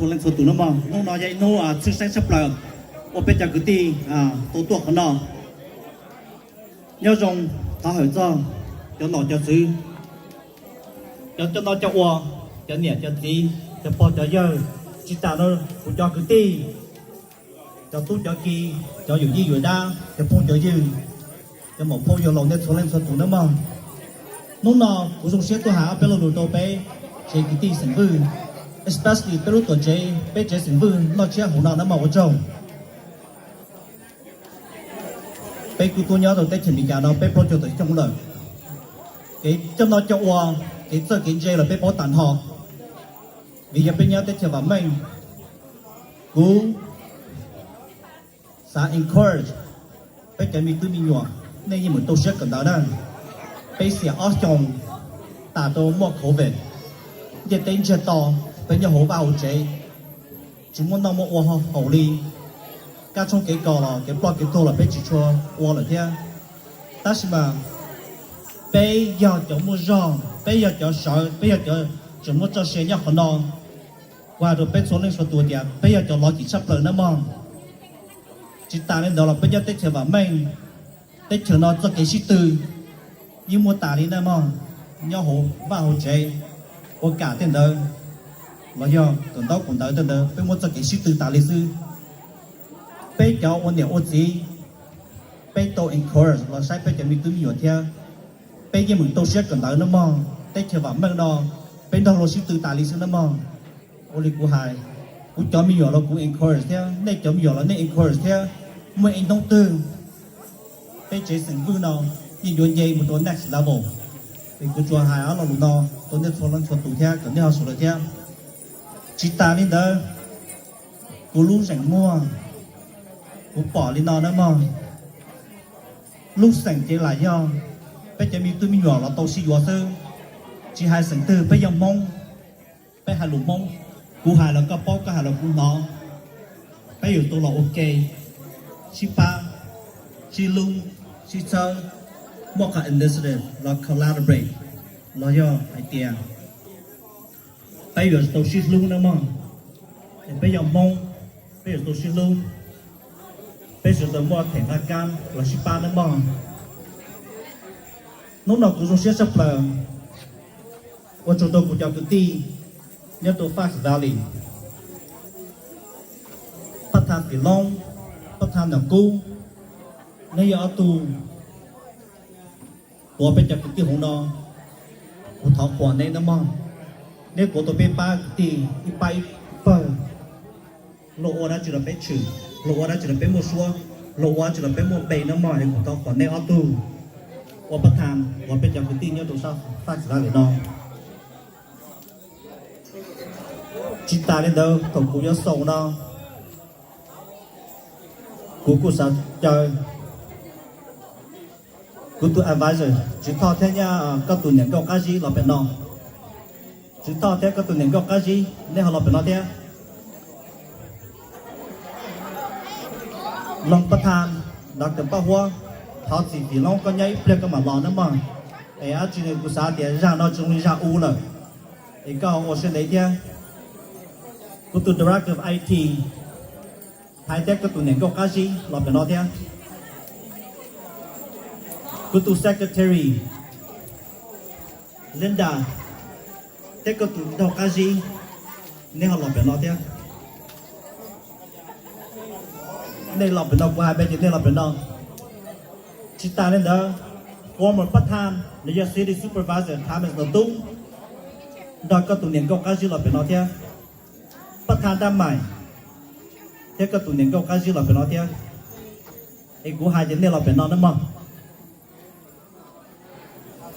Txhua leej txhua tus nawb mog, hnub no yog ib hnub tshwj xeeb tshaj plaws uas peb cov kwv tij tau tuaj qhov no. Nyob zoo, thov hawm txog cov nom cov tswv, cov coj noj coj ua, cov niam cov txiv, cov pog cov yawg, tsis tas no kuv cov kwv tij, cov tub cov ki, cov yawm yij yawm dab, cov phooj cov ywg, cov muam phauj yawg laus, nej txhua leej txhua tus nawb mog. Hnub no kuv zoo siab tuaj hais ob peb lo lus rau peb tsev kwv tij xeem Vwj, especially peb lub tuam tsev, peb tsev xeem Vwj noj tsiab hauv no nawb mog, ua tsaug. Peb kuj tuaj nyob rau teb chaws Amelikas no peb plaub caug tawm xyoo lawm. Kev coj noj coj ua, kev txawj kev ntse los peb paub tag nrho. Vim yog peb nyob teb chaws vam meej, kuv xav encourage peb cov me tub me nyuam, nej yeej meem tu siab kawm ntawv na. Peb xiam ob xyoos tas rau muaj covid, ntiaj teb ntsiag to, peb nyob hauv vaj hauv tsev, tsis muaj noj muaj ua haum li. Kab tshoob kev kos los kev ploj kev tuag los peb tsis tshua ua lawm thiab. Tab sis mas peb yog cov muaj zog, peb yog cov sawv, peb yog cov tseem muaj txoj sia nyob qhov no. Kuv hais rau peb txhua leej txhua tus tias peb yog cov lov cim tshaj plaws nawb mog. Tsis tas li ntawd los peb nyob teb chaws vam meej, teb chaws no txoj kev sib tw yeej muaj tas li nawb mog. Nyob hauv vaj hauv tsev, ua kam tej ntawd los yog kawm ntaub kawm ntawv tej ntawd peb muaj txoj kev sib tw tas li xwb. Peb cov ua niam ua txiv, peb tau encourage los saib peb cov me tub me nyuam thiab. Peb yeej meem tu siab kawm ntawv nawb mog. Teb chaws vam meej no peb nrog luag sib tw tas li xwb nawb mog. Ua li kuv hais, kuv cov me nyuam los kuv encourage thiab, nej cov me nyuam los nej encourage thiab. Muaj ib hnub twg peb tsev xeem Vwj no yeej yuav nce mus rau next level. Es kuv tsuas hais ob lo lus no rau nej txhua leej txhua tus thiab kom nej ho sawv daws thiab. Tsis tas li ntawd, kuv lub zeem muag, kuv pom li no nawb mog. Lub xeem ces lam yog peb cov me tub me nyuam los tau sib yuav xwb. Tsis hais xeem twg peb yog Hmoob, peb hais lus Hmoob, kuv hais los koj paub, koj hais los kuv hnov. Peb yuav tau los ua ke, sib pab, sib hlub, sib txhawb, muaj qhov initiative los collaborate, los yog hais tias peb yuav tau sib hlub nawb mog. Es peb yog Hmoob, peb yuav tau sib hlub, peb sawv daws muaj them nqaj kab los sib pab nawb mog. Hnub no kuv zoo siab tshaj plaws ua tsaug rau kuv cov kwv tij nyob rau Fox Valley, Pab Tha Fim Loob, Pab Tha Nom Kub, neb yog ob tug tuav peb cov kwv tij hauv no. Kuv thov qhuas neb nawb mog. Neb tuav tau peb pab kwv tij ib pab ib pawg, luag ua dab tsi los peb tshwm, luag ua dab tsi los peb muaj suab, luag ua dab tsi los peb muaj npe nawb mog. Es kuv thov qhuas neb ob tug ua Pab Tha, ua peb cov kwv tij nyob rau sab Fox Valley no. Tsis tas li ntawd, thaum kuv yuav xaus no, kuv kuj xav caw kuv tus advisor Tswv Thoj thiab koj tus niam nkauj Qab Zib los pem no. Tswv Thoj thiab koj tus niam nkauj Qab Zib, nej ho los pem no thiab. Loos Pab Tha, Doctor Paj Huab, thov txim Fim Loob koj nyob ib pliag koj mam los nawb mog. Es dab tsi kuv xav tias zaj no tsis zoo li zaj u lawm, es koj ua siab ntev thiab. Kuv tus Director of I T, Hais thiab koj tus niam nkauj Qab Zib los pem no thiab. Kuv tus Secretary Linda thiab koj tus nraug Qab Zib, neb ho los pem no thiab. Nej los pem no, kuv hais pem ces nej los pem no. Tsis tas li ntawd, former Pab Tha los yog City Supervisor Thomas Nom Tub nrog koj tus niam nkauj Qab Zib los pem no thiab. Pab Tha Dab Maim thiab koj tus niam nkauj Qab Zib los pem no thiab. Es kuv hais ces nej los pem no nawb mog.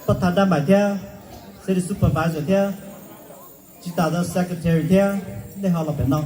Pab Tha Dab Maim thiab City Supervisor thiab, tsis tas secretary thiab, nej ho los pem no.